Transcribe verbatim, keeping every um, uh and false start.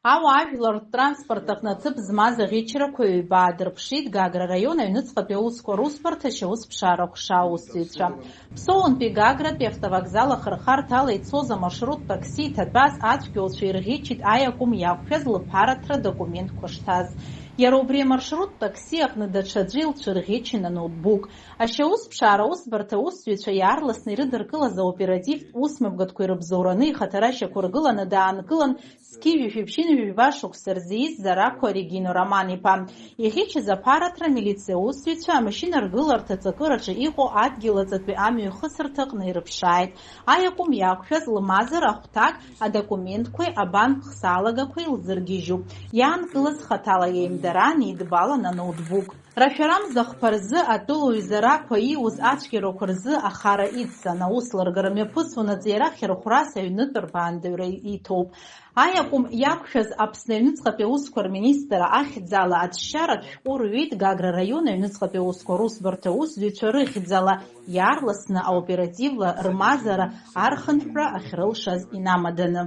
Ауаажәларратә транспорт аҟны аҭыԥ змаз аӷьычрақәа ҩба аадырԥшит Гагра араион аҩныҵҟатәи аусқәа русбарҭа ашьаусԥшаара ҟәша аусзуҩцәа. Ԥсоунтәи Гагратәи автовокзал ахырхарҭа ала ицоз амаршрут такси иҭатәаз ацәгьоуцәа ирӷьычит аиакәым иақәшәаз лыԥараҭра документқәа шҭаз. Иара убри амаршрут такси аҟны даҽаӡәы илцәырӷьычын аноутбук. Ашьаусԥшаара аусбарҭа аусзуҩцәа иаарласны ирыдыркылаз аоперативтә усмҩаԥгатәқәа ирыбзоураны ихаҭара шьақәыргыланы даанкылан, зқьи жәшәи ԥшьынҩажәи жәаба шықәса рзы ииз Зарақәа Регино Роман-иԥа. Иӷьычыз аԥараҭра амилициа аусзуҩцәа амашьына ргыларҭа аҵакыраҿы иҟоу адгьыл аҵатәи амҩа ихысырҭаҟны ирыԥшааит. Аиакәым иақәшәаз лмазара ахәҭак, адокументқәеи абанк хсаалагақәеи лзыргьежьуп. Иаанкылаз хаҭала иеимдараан идбалан аноутбук. Рашәарамза хԥа рзы атәылауаҩ Зарақәа ииуз ацәгьарақәа рзы ахара идҵан, аус ларгара мҩаԥысуан, аҵеира ахьырхәрас аҩнытә рбаандаҩра иҭоуп. Аиакәым иақәшәаз Аԥсны аҩныҵҟатәи аусқәа рминистрра ахьӡала аҭшьаратә шәҟәы рҩит Гагра араион аҩныҵҟатәи аусқәа русбарҭа аусзуҩцәа рыхьӡала, иаарласны аоперативла рмазара архынҳәра ахьрылшаз инамаданы.